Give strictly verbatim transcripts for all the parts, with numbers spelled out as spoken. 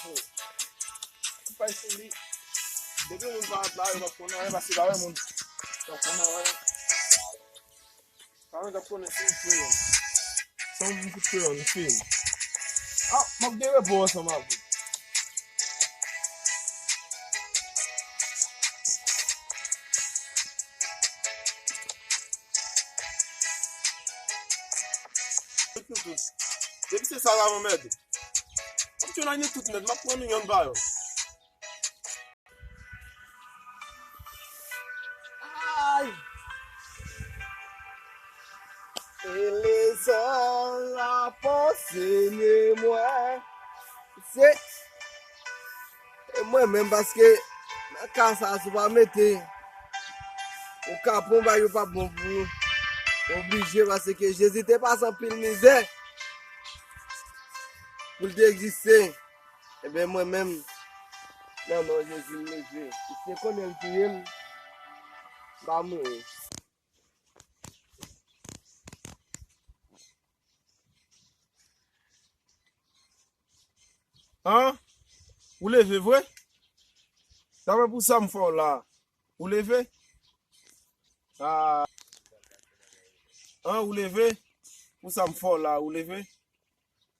Ou pa sou li. Depi moun pa ret la, yo p ap konn anyen, paske pa wè moun. Yo p ap konn anyen. Sa mwen t ap konnen si m fè yon. San m fout fè yon, m fè yon. Ah, m ap gen repo ansanm avè w. Depi se sa la, mwen mèt. M ap tchonay nou tout nèt, m ap pran nou yonn pa yonn. Ay! E lezòm la panse mwen. Se e mwen menm, paske nan ka sa, si w pa mete yon kapon bay, yo p ap bon pou ou. Oblije, paske Jezi te pase anpil mizè pou l te egziste. Ebyen, mwen menm, nan non Jezi, m leve. Misye konnen l touye m, m pa mouri. An? Ou leve vre? Daprè pou sa m fè w la, ou leve? Ah. An, ou leve? Pou sa m fè w la, ou leve?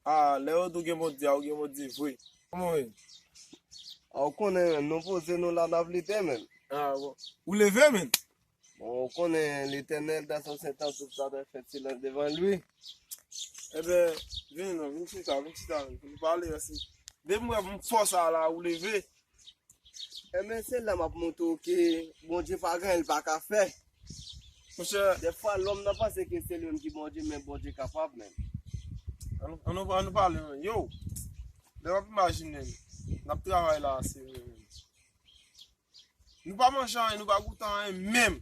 Ah, lè yo di w gen Bondye, ou gen Bondye vre. Kòman w ye? Ah, ou konnen, nou poze nou la, n ap lite, menn. Ah, bon. Ou leve, menn? Bon, ou konnen Letènèl dans son saint temple, tout sa dwe fèt silans devan lui. Ebyen, vin non, vin chita, vin chita, pou nou pale ansi. Depi m wè m fò sa la, ou leve. Ebyen, se la m ap montre w ke Bondye pa gen anyen l pa ka fè. Monchè. Dèfwa, lòm nan panse ke se li menm ki Bondye, men Bondye kapab menm. An nou, an nou, an nou pale, non. Yo, lè w ap imajine n, n ap travay la, se vre menm. Nou pa manje anyen, nou pa goute anyen menm.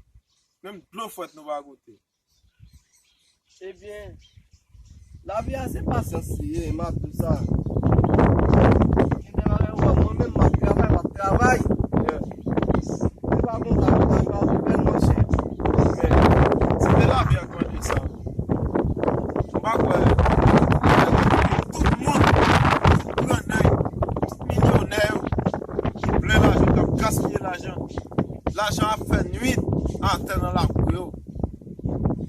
Menm dlo frèt nou pa goute. Ebyen, lavi a se pasyans li ye, m ap di w sa. Gen de bagay ou wè, mwen menm, m ap travay, m ap travay. Yeah. Se pa konsa, nou pa ka ouvè, monchè. Men, se te lavi a k mande sa. M pa kwè. Tout moun, tout grannèg, tout milyonè yo, ki plen lajan, k ap gaspiye lajan. Lajan ap fè nwit atè nan lakou yo.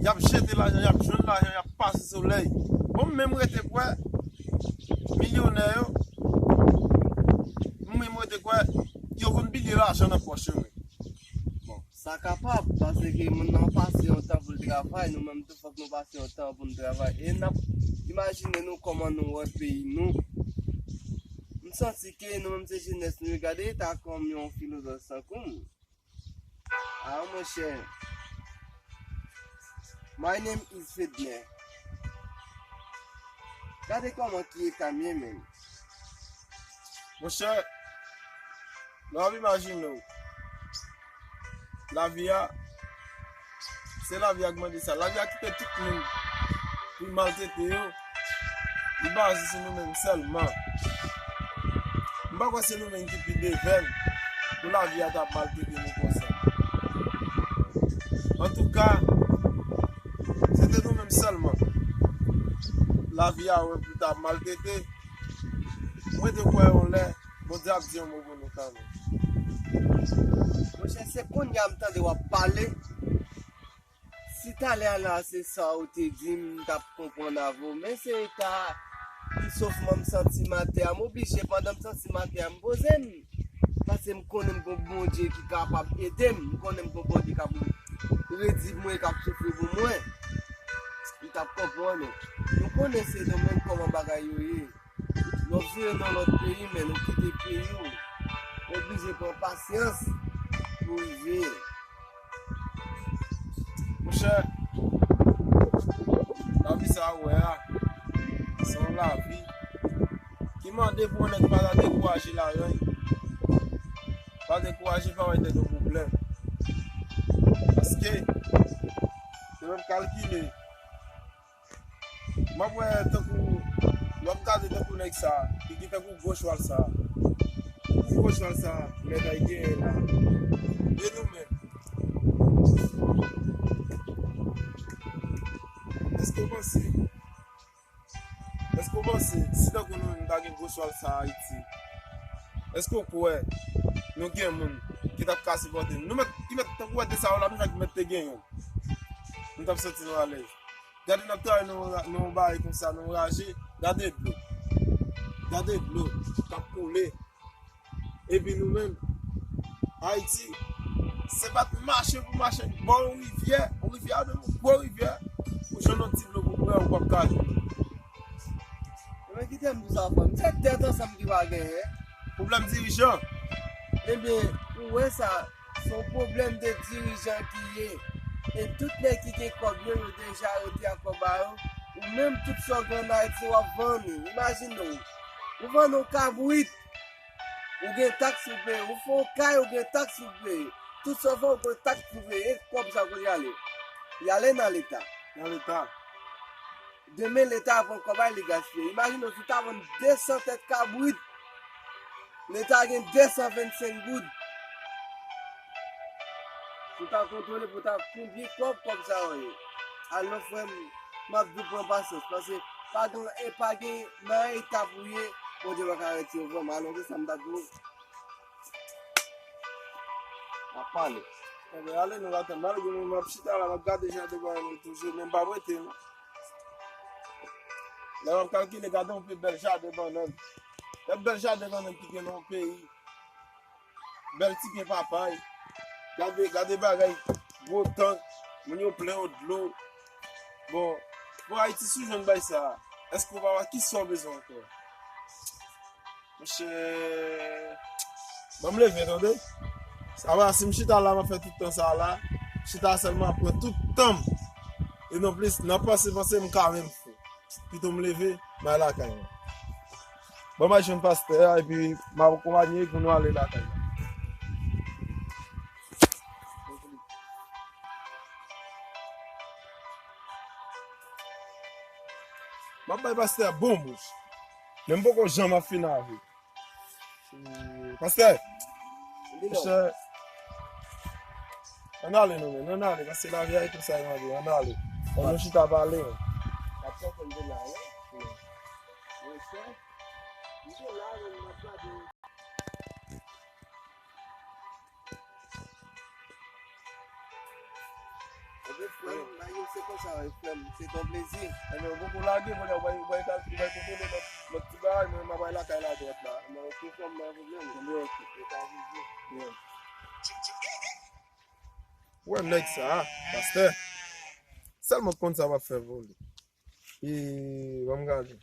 Y ap jete lajan, y ap jwenn lajan, y ap pase solèy. Bon, m menm rete kwè, milyonè yo, m menm rete kwè, yo konn bliye lajan nan pòch yo menm. Bon, sa kapab, paske moun nan pase yon tan pou l travay, nou menm tou fòk nou pase yon tan pou n travay. E n ap imajine nou kòman nou wè peyi nou. M santi ke nou menm se jenès nou, gade eta kòm yon filozòf tankou m. Ah, monchè. My name is Fedner. Gade kòman ki eta m ye, menm. Monchè, lè w ap imajine w, lavi a, se lavi a k mande sa. Lavi a kite tout moun pou l maltrete yo. Li baze sou nou menm sèlman. M pa kwè se nou menm ki pi devèn pou lavi a t ap maltrete nou konsa. Antouka, se te nou menm sèlman lavi a wè pou l t ap maltrete. Mwen te kwè yon lè, Bondye ap di yon mo pou nou kanmenm. Monchè, se kounye a m tande w ap pale. Si talè a la se sa ou te di m, m t ap konprann avè w. Men se eta, m sof mwen, m santi m atè a, m oblije, pandan m santi m atè a, m poze m. Paske m konnen m gon Bondye ki kapab ede m. M konnen m gon Bondye k ap redi mwen, k ap soufri pou mwen. M t ap konprann ou. Nou konnen se nou menm kòman bagay yo ye. Lè w vire nan lòt peyi, men nou kite peyi w. Ou oblije pran pasyans pou rive. Monchè, lavi sa a ou wè a, se yon lavi ki mande pou yon nèg pa ta dekouraje ladan l. Pa dekouraje, pa bay tèt ou pwoblèm. Paske, se menm kalkile, m ap wè tankou, lè w ap gade tankou nèg sa, ki gen tankou gwo chwal sa. Gwo chwal sa, nèg la, li genyen la. E nou menm? Èske w panse, èske w panse, si tankou nou menm ta gen gwo chwal sa Ayiti, Èske w kwè nou gen moun ki t ap ka sipòte nou? Nou mèt, ki mèt, tankou wè te sa yo la, nou fèk mèt te gen youn. Nou t ap santi nou alèz. Gade n ap travay nan yon ra-, nan yon bagay konsa, nan yon raje, gade dlo. Gade dlo k ap koule. Epi nou menm, Ayiti, se pa t mache pou mache bò yon rivyè, yon rivyè a dwe yon gwo rivyè, pou jwenn yon ti dlo pou bwè, ou p ap ka jwenn. Ebyen, kite m di w sa, frè m. Se tèt ansanm ki pa genyen. Pwoblèm dirijan. Ebyen, ou wè sa, se yon pwoblèm de dirijan ki ye. E tout nèg ki gen kòb yo, yo deja rete ak kòb a yo. Ou menm, tout sa w gen ann Ayiti, w ap vann li. Imajine w. Ou vann yon kabrit, ou gen taks pou peye. Ou fè yon kay, ou gen taks pou peye. Tout sa w fè, ou gen taks pou peye. E kòb sa kote y ale? Y ale nan Leta. Nan Leta. Demen, Leta a pran kòb a li, li gaspiye. Imajine w, si w ta vann de san tèt kabrit, Leta gen de san vennsenk goud. Si w ta kontwole pou w ta konbyen kòb, kòb sa yo ye. Alò, frè m, m ap di w pran pasyans, paske pa gen, e pa gen nan eta pou w ye, Bondye pa ka retire w vrèman. Alò, se sa m t ap di w. N ap pale. Ebyen, ale nou va tann. Malgre mwen, m ap chita la, m ap gade jaden bannann yo toujou, men m p ap rete, non. Lè m ap kalkile, gade yon pi bèl jaden bannann. Gade bèl jaden bannann ki gen nan yon peyi. Bèl ti pye papay. Gade, gade bagay, gwo tank. Moun yo plen yo dlo. Bon, bon, Ayiti, si w jwenn bay sa, èske w pa wè kisa w bezwen ankò? Monchè, ban m leve, tande. Sa va, si m chita la, m ap fè tout tan sa la. Chita sèlman ap pran tout tan m. E non plis, nan panse, panse, m ka menm fou. Pito m leve, m al lakay mwen. Ban m al jwenn pastè a, epi m ap akonpanye pou nou ale lakay mwen. M ap bay pastè a bon bouch. Men m poko janm ap fin avè. Pastè, monchè, ann ale nou menm, ann ale, paske lavi a e konsa e mande, ann ale. Ann nou chita pale. Ebyen, frè m, bagay yo se konsa, wi, frè m. Se te yon plezi. Ebyen, ou poko lage, kounye a, ou bay, ou bay, ou bay kontwole lòt, lòt ti bagay, mwen, m ap bay lakay la dwat la. Ebyen, oke, frè m, pa gen pwoblèm. Ebyen, oke. Yo ka viv, wi. Yeah. Wè nèg sa, pastè. Sèlman konn sa w ap fè pou li. E, ban m gade.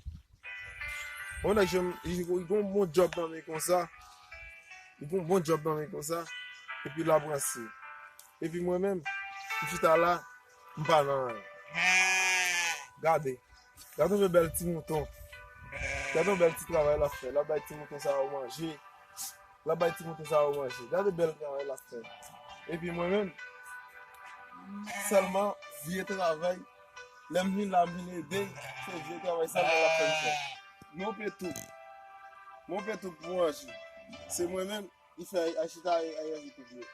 Yon nèg jwenn, li, li gen yon bon djòb nan men konsa. Li gen yon bon djòb nan men konsa. Epi l ap ranse. Epi mwen menm, m chita la, m pa nan anyen. Gade. Gade yon bèl ti mouton. Gade yon bèl ti travay l ap fè. L ap bay ti mouton sa yo manje. L ap bay ti mouton sa yo manje. Gade bèl travay l ap fè. Epi mwen menm, sèlman vye travay. Lè m vin la, m vin ede. Se vye travay sèlman l ap fè m fè. Men w pe tou. Men w pe tou pou manje. Se mwen menm, li fè Ayiti ta, Ayiti tou vye.